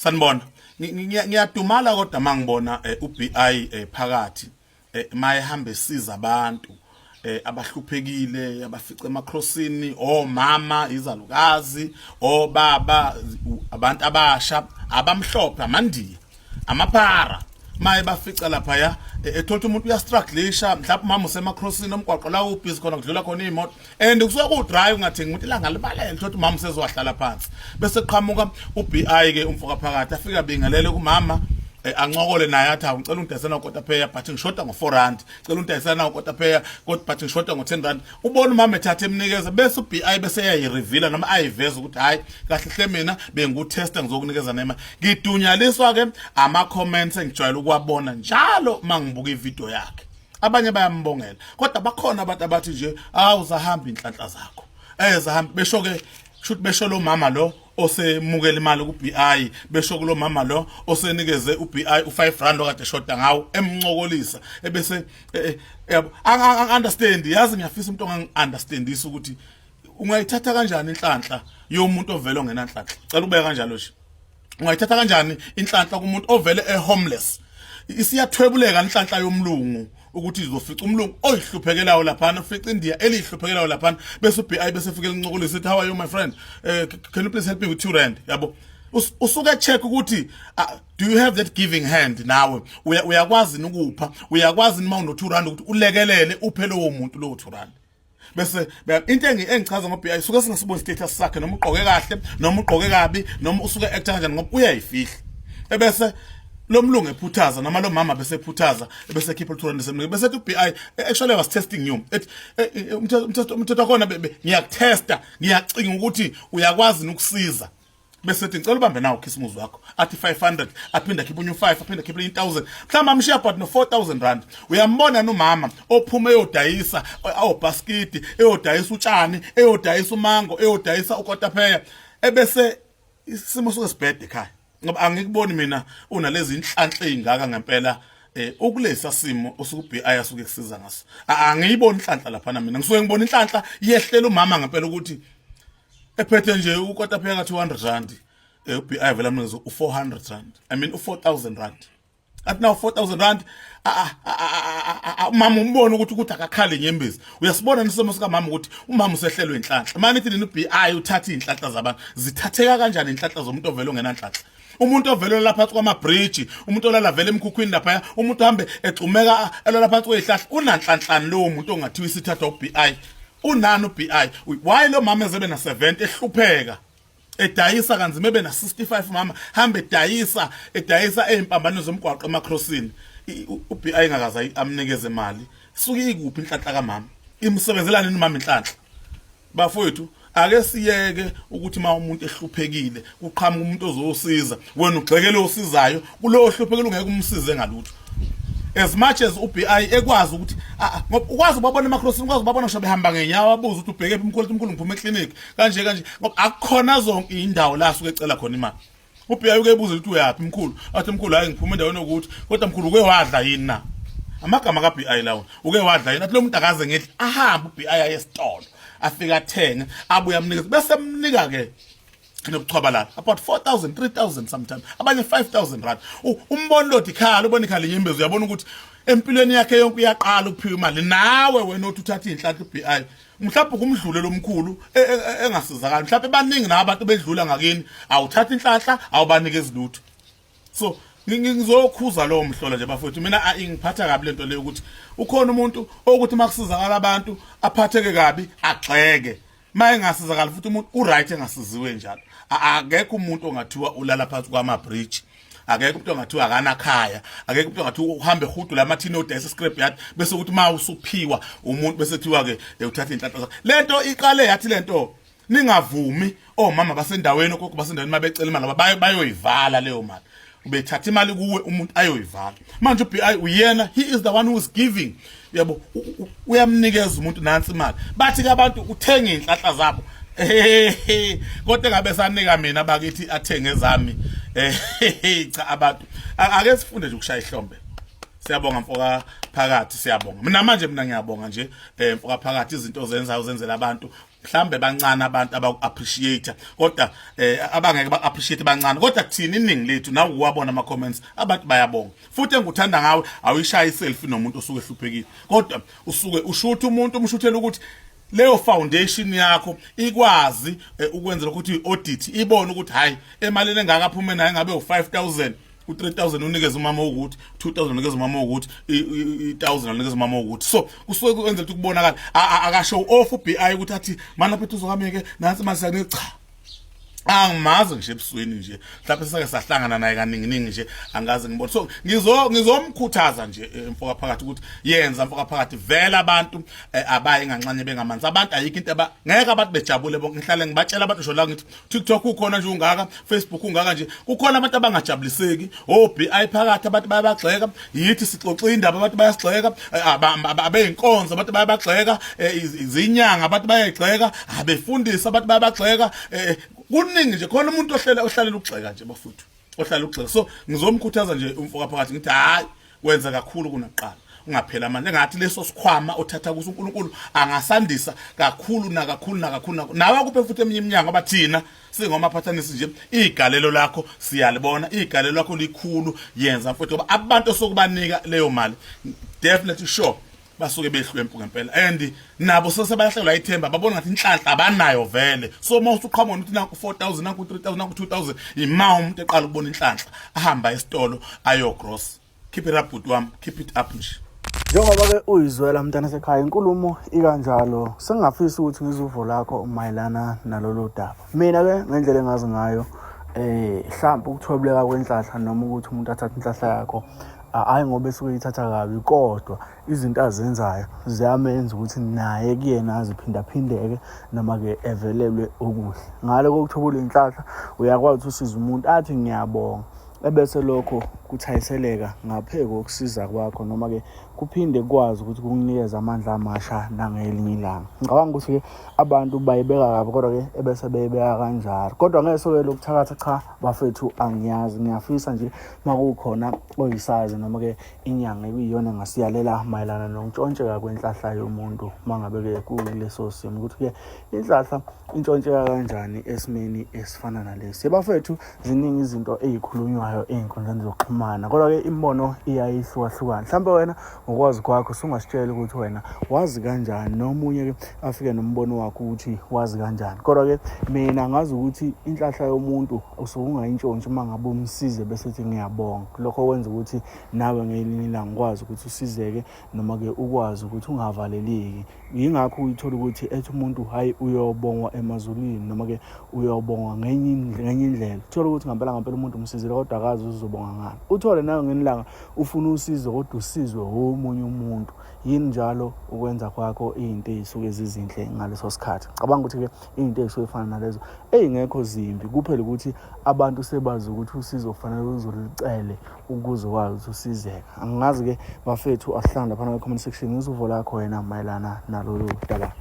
Sanibona. Ngiyadumala kodwa mangibona uBI phakathi mayehamba esiza abantu abahluphekile, abafice emacrossini, omama, izalukazi, obaba, abantu abasha, abamhlophe, amandiya, amaphara. Maye bafica lapha ya ethola umuntu uyastrugglisha, mhlawumbe umama usemacrossini omgwaqo la ubhizi khona, kudlula khona iy'moto and kusuke ku-dry, ungathengi umuntu, ilanga libalele, thola umama usezowahlala phansi, bese qhamuka u-BI ke, umfoka phakathi, afika bingelele kumama, ancokole naye, athi, "Hawu, ngicela ungidayisela ukotapheya, but ngishoda ngo-4 rand. Cela ungidayisela ukotapheya kodwa but ngishoda ngo-10 rand." Ubona umama ethatha emnikeza, bese u-BI bese eyayireveala noma ayiveza ukuthi, "Hhayi, kahle hle mina bengikutesta, ngizokunikeza nema." Ngidunyaliswa-ke ama-comments engijwayele ukuwabona njalo uma ngibuka ividiyo yakhe. Abanye bayambongela, kodwa bakhona abantu abathi nje, "Awu, zahamba inhlanhla zakho, zahamba." Besho ke shuthi besho lo mama lo osemukela imali ku-BI, besho kulo mama lo osenikeze u-BI u-5 rand okade eshoda ngawo, emncokolisa, ebese yabo. Understand, yazi, ngiyafisa umuntu ongangi-understandisa ukuthi ungayithatha kanjani inhlanhla yomuntu ovele ongenanhlanhla. Cela ubeke kanjalo nje, ungayithatha kanjani inhlanhla kumuntu ovele e-homeless? Isiyathwebuleka inhlanhla yomlungu ukuthi izofica umlungu oyihluphekelayo laphana, ufica India elihluphekelayo laphana, bese uBI bese fike lincokolisa, ethi, "How are you, my friend? Can you please help me with 2 rand?" Yabo, usuke check ukuthi do you have that giving hand nawe? Uyakwazi ukupha? Uyakwazi uma uno 2 rand ukuthi ulekelele, uphe lowo muntu lowo 2 rand? Bese into engichaza ngo-BI, suke singasiboni status sakhe, noma ugqoke kahle noma ugqoke kabi noma usuke actor kanjani, ngoba uyayifihla. Ebese lo mlungu ephuthaza noma lo mama bese ephuthaza, ebese ekhipha u-200 semnike, bese ethi u-BI, "Actually I was testing you." Ethi umthetho wakhona, ngiyakutesta, ngiyacinga ukuthi uyakwazi ukusiza. Bese ethi, "Ngicela ubambe nawo ukhisimuzi wakho." Athi 500, aphinde akhiphe unye u5, aphinde akhiphe 1000, mhlawumbe amshiya about no 4000 rand. Uyambona nomama ophuma eyodayisa awubhaskidi, eyodayisa utshani, eyodayisa umango, eyodayisa ukotapheya, ebese isimo suke sibhede ekhaya, ngoba angikuboni mina unalezi inhlanhla ezingaka ngempela ukulesa simo osuke uBI asuke kusiza ngaso. Angiyiboni inhlanhla lapha mina. Ngisuke ngibona inhlanhla yehlela umama ngempela ukuthi ephethe nje ukotapheya ka 200 rand, uBI vela amnikeze u400 rand, I mean u4000 rand. Athi now 4000 rand, umama umbona ukuthi akakhali inyembezi. Uyasibona nisimo sika mama ukuthi umama usehlelwe inhlanhla. Manje ithi nini uBI uthatha inhlanhla zabantu? Zithatheka kanjani inhlanhla zomuntu ovele ongenanhlanhla, umuntu ovele lapha phansi kwama-bridge, umuntu olala vele emkhukhwini laphaya, umuntu ohambe egxumeka elala phansi kwey'hlahla? Unanhlanhlani lowo muntu ongathiwa isithathwa u-BI? Unani u-BI? Why lo mama ezebe na-70 ehlupheka, edayisa kanzima, ebe na-65, mama hambe edayisa, edayisa ey'mpambanweni zomgwaqo, emacrossini, u-BI engakaze amnikeze imali? Suke ikuphi inhlanhla kamama? Imsebenzelani umama inhlanhla? Bafowethu, ake siyeke ukuthi uma umuntu ehluphekile kuqhamuka umuntu ozosiza, wena ugxekele osizayo. Kulowo hluphekile ungeke umsize ngalutho, as much as uBI ekwazi ukuthi ngoba ukwazi ubabona emacrossini, ukwazi ubabona ngisho behamba ngenyawo, abuze ukuthi, "Ubheke phi, mkhulu?" "Mkhulu, ngiphuma eclinic," kanje kanje, ngoba akukhona zonke indawo la asuke ecela khona imali. UBI uke ebuze ukuthi, "Uyaphi, mkhulu?" Athi, "Mkhulu, hayi, ngiphuma endaweni yokuthi." "Kodwa mkhulu, uke wadla yini na?" Amagama kaBI lawo. "Uke wadla yini?" Athi lo muntu, "Akaze ngedli." Ahambe uBI aye esitolo, afike athenge, abuye amnikeze, bese emnika ke nobuchwabalala about 4000, 3000, sometimes abanye 5000 rand. Umbona lothi ikhala, ubona ikhala inyembezi, uyabona ukuthi empilweni yakhe yonke uyaqala ukuphiwa imali. Nawe wena othi uthatha inhlanhla uBI, mhlawumbe kumdlule lomkhulu engasizakali, mhlawumbe baningi nabantu bedlula ngakini, awuthatha inhlanhla, awubanikezi lutho. So ngizokhuza lowo mhlola nje, bafowethu. Mina ingiphatha kabi lento leyo ukuthi ukhona umuntu okuthi makusizakala abantu aphatheke kabi, agxeke. Ma engasizakala futhi umuntu uright, engasiziwe njalo. Akekho umuntu ongathiwa ulala phansi kwama-bridge, akekho umuntu ongathiwa akanakhaya, akekho umuntu ongathiwa uhambe ehudula amathini odayisa scrap yard, bese kuthi ma usuphiwa umuntu bese kuthiwa ke uthatha inhlanhla zakho. Lento iqale yathi lento, ningavumi omama basendaweni, ogogo basendaweni, mabecela imali ngoba bayoyivala leyo mali. Ubethatha imali kuwe umuntu, ayoyivala. Manje uBI uyena, he is the one who is giving, yabo, uyamnikeza umuntu nansi imali. Bathi ke abantu uthenga inhlanhla zabo, kodwa engabe sanika mina bakithi athenge ezami. Cha, abantu ake sifunde nje ukushaya ihlombe. Siyabonga, mfoka phakathi, siyabonga. Mina manje, mina ngiyabonga nje, mfoka phakathi, izinto ozenzayo uzenzela abantu. Mhlambe bancane abantu abaku-appreciate, kodwa abangeke ba-appreciate bancane, kodwa thina iningi lethu, nawe uwabona ama-comments, abantu bayabonga. Futhi engikuthanda ngawe, awuyishaya iselfie nomuntu osuke ehluphekile, kodwa usuke ushutha umuntu, umshuthela ukuthi leyo foundation yakho ikwazi ukwenzela ukuthi i-audit ibone ukuthi hayi, emalini engaka aphume nayo, ngabe u-5000, u-3000 unikeze umama ukuthi, 2000 unikeze umama ukuthi, i-1000 unikeze umama ukuthi. So kusuke kwenzela ukuthi kubonakala. Akashow off u-BI ukuthi athi mana phethu uzokameke nansi manje siyakunika. Cha, angimazi ngisho ebusweni nje, mhlawumbe sake sahlangana naye kaningi ningi nje, angaze ngibone. So ngizomkhuthaza nje mfoka phakathi ukuthi yenza, mfoka phakathi, vela abantu abaye nganxanye bengamanzi abantu. Ayikho into aba ngeke abantu bejabule bonke. Ngihlale ngibatshela abantu ngisho la, ngithi TikTok ukhona nje ungaka, Facebook ungaka nje, kukhona abantu abangajabuliseki. O BI phakathi abantu bayabagxeka, yithi sixoxa indaba abantu bayasigxeka, abeyinkonzo abantu bayabagxeka, izinyanga abantu bayayigxeka, abefundisi abantu bayabagxeka. Kuningi nje khona umuntu ohlela ohlalela ukugxeka nje, bafuthu, ohlala ukugxeka. So ngizomkhuthaza nje umfoka phakathi, ngithi hayi, wenza kakhulu kunakuqala, ungaphela amandla. Engathi leso sikhwama othatha kuso uNkulunkulu angasandisa kakhulu nakakhulu nakakhulu, nawe akuphe futhi eminye iminyango, ngoba thina singomaphathanisi nje, igalelo lakho siyalibona, igalelo lakho likhulu. Yenza mfowethu, ngoba abantu osokubanika leyo mali, definitely sure basuke behlwempu ngempela, and nabo sesebalahlekelwa ithemba, babona ngathi inhlanhla abanayo vele. So uma usuqhamuka ukuthi nanku 4000, nanku 3000, nanku 2000, ima umuntu eqala ukubona inhlanhla, ahamba esitolo ayogross. Keep it up, bhuti wami, keep it up nje. Njengoba-ke uyizwela, mntana sekhaya, inkulumo ikanjalo. Sengingafisa ukuthi ngizwe uvo lakho mayelana nalolu daba. Mina-ke ngendlela engazi ngayo, mhlawumbe ukuthwebuleka kwenhlahla noma ukuthi umuntu athathe inhlahla yakho, hhayi ngoba esuke eyithatha kabi, kodwa izinto azenzayo ziyamenza ukuthi naye kuyena aziphindaphindeke noma-ke evelelwe okuhle. Ngale kokuthwebula inhlahla, uyakwazi ukuthi usize umuntu athi ngiyabonga, ebese lokho kuthayiseleka ngaphezu kokusiza kwakho, noma-ke kuphinde kukwazi ukuthi kukunikeze amandla amasha nangelinye ilanga. Ngicabanga ukuthi-ke abantu bayibeka kabi, kodwa-ke ebese beyibeka kanjalo. Kodwa ngeso-ke lokuthakatha, cha bafethu, angiyazi. Ngiyafisa nje uma kukhona oyisazi noma-ke inyanga ekuyiyona engasiyalela mayelana nokuntshontsheka kwenhlahla yomuntu, uma ngabe-ke kuleso simo, ukuthi-ke inhlahla intshontsheka kanjani esimeni esifana nalesi. Bafethu, ziningi izinto ey'khulunywayo ey'nkundleni zokuxhumana, kodwa-ke imibono iyayihlukahlukana. Mhlawumbe wena ngokwazi kwakho sungasitshela ukuthi wena wazi kanjani, nomunye-ke afike nombono wakho ukuthi wazi kanjani. Kodwa-ke mina ngazi ukuthi inhlahla yomuntu usuke ungayintshontshi uma ngabe umsize bese ethi ngiyabonga. Lokho kwenza ukuthi nawe ngelinye ilanga ukwazi ukuthi usizeke, noma-ke ukwazi ukuthi ungavaleleki. Yingakho uyithola ukuthi ethi umuntu hhayi, uyobongwa emazulwini, noma-ke uyobongwa ngenye indlela. Uthole ukuthi ngampela ngampela umuntu umsizile, kodwa akazi uzobonga ngani. Uthole nawe ngelinye ilanga ufuna usizo, kodwa usizwe omunye umuntu. Yini njalo ukwenza kwakho iy'nto ey'suke zizinhle ngaleso sikhathi. Cabanga ukuthi-ke iy'nto ey'suke ey'fana nalezo ey'ngekho zimbi, kuphela ukuthi abantu sebazi ukuthi usizo kufanele uzolucele ukuze ukwazi ukuthi usizeke. Angazi-ke bafethu, asihlangane laphana kwi-comment section, ngizwe uvo lakho wena mayelana nalolu daba.